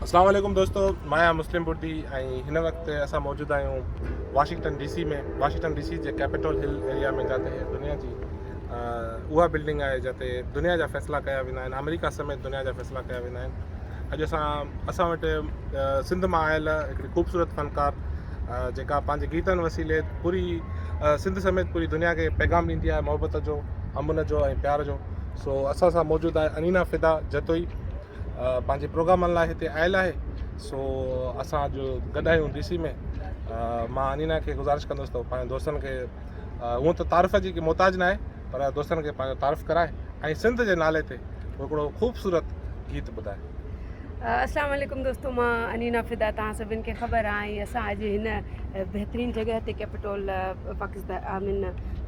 اسلام عليڪم دوستو مان آهيان مسلم بردي ۽ هن وقت اسان موجود آهيون Washington D C ۾ Washington D C جي ڪيپيٽول هل ايريا ۾ جاتي دنيا جي اها بلڊنگ آهي جاتي دنيا جا فيصلا ڪيا ويندا آهن آمريڪا سميت دنيا جا فيصلا ڪيا ويندا آهن اڄ اسان اسان وٽ سنڌ مان آيل هڪڙي خوبصورت فنڪار جيڪا پنهنجي گيتن وسيلي پوري سنڌ سميت پوري دنيا کي پيغام ڏيندي آهي محبت جو امن جو ۽ پيار جو سو اسان سان موجود آهي انينا فدا جتوئي پنهنجي پروگرامن لاء هتي آيل آهي سو اسان اڄ گڏ آهيون ڊي سي ۾ مان انينا کي گذارش ڪندس ته پنهنجي دوستن کي هونء ته تعارف جي ڪي محتاج ناهي پر دوستن کي پنهنجو تعارف ڪرائي ۽ سنڌ جي نالي تي هڪڙو خوبصورت گيت ٻڌائي. اسلام عليڪم دوستو مان انينا فدا توهان سڀن کي خبر آهي ۽ اسان اڄ هن بهترين جڳهه تي ڪيپيٽول پاڪستان آء مين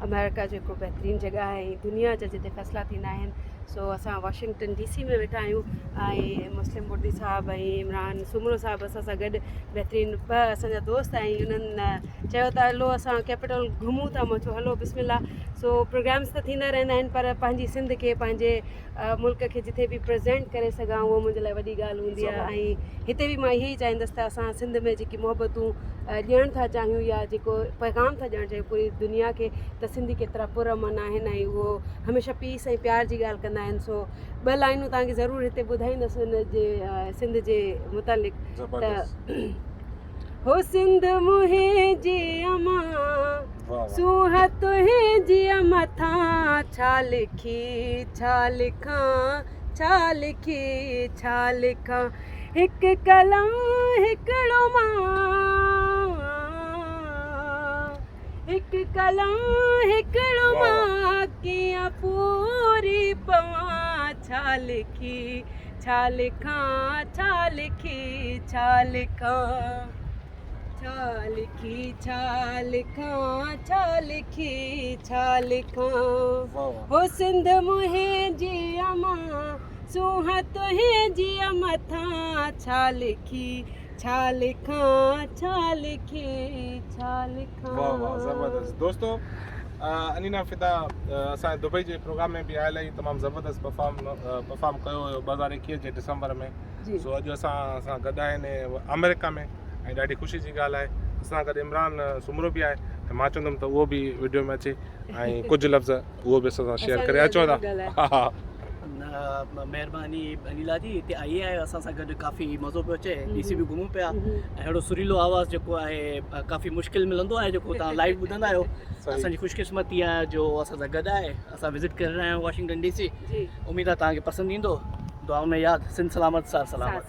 آمريڪا جيڪو بهترين جڳهه آهي ۽ دنيا جا جتي فيصلا ٿيندا آهن سو اسان واشنگٽن ڊي سي ۾ ويٺا آهيون ۽ مسلم بردي صاحب ۽ عمران سومرو صاحب اسان سان گڏ بهترين ٻه اسان جا دوست آهن انهن چيو ته هلو اسان ڪيپيٽل گهمون ٿا مان چيو هلو بسم الله سو پروگرامس ته ٿيندا رهندا آهن پر پنهنجي سنڌ کي پنهنجي ملڪ کي جٿي به پريزنٽ ڪري سگهان اهو منهنجي لاء وڏي ڳالهه هوندي آهي ۽ هتي به مان اهي ئي چاهيندس ته اسان سنڌ ۾ جيڪي محبتون ڏيڻ ٿا چاهيون يا جيڪو پيغام ٿا ڏيڻ چاهيون پوري دنيا کي ته سنڌي ڪيترا پر امن آهن ۽ اهو هميشه پيس ۽ پيار جي ڳالهه ڪندا آهن سو ٻه لائنون توهان کي ضرور هتي ٻڌائيندس ان جي سنڌ جي متعلق ته هو سنڌ منهنجي امان سونهن تنهنجي مٿان ڇا لکي ڇا لکان ڇا لکي ڇا لکان هڪ قلم هڪڙو مان هڪ ڪلام هڪڙو مان ڪيئن پوري پوان ڇا لکي ڇا لکان ڇا لکي ڇا لکان ڇا لکي ڇا لکان ڇا لکي ڇا لکان هو سنڌ منهنجي امان سونهن تنهنجي مٿان ڇا لکي ڇا لکان ڇا لکي ڇا لکان. واه واه زبردست دوستو انينا فدا اسان جي دبئي جي پروگرام ۾ به آيل هئي تمام زبردست پرفارم پرفارم ڪيو هيو 2021 جي ڊسمبر ۾ سو اڄ اسان سان گڏ آهن آمريڪا ۾ ۽ ڏاڍي خوشي جي ڳالهه آهي اسان سان گڏ عمران سومرو به آهي ۽ مان چوندم ته اهو به وڊيو ۾ اچي ۽ ڪجهه لفظ اهو به اسان سان شيئر ڪري اچو ٿا ها مهرباني انيلا جي هتي آئي آهي اسان سان گڏ ڪافي مزو پيو اچي ڊي سي به گهمون پيا ۽ اهڙو سريلو آواز جيڪو آهي ڪافي مشڪل ملندو آهي جيڪو تهان لائيو ٻڌندا آهيو اسان جي خوش قسمتي آهي جو اسان سان گڏ آهي اسان وزٽ ڪري رهيا آهيون واشنگٽن ڊي سي اميد آهي تهان کي پسند ايندو دعائن ۾ ياد سنڌ سلامت سار سلامت.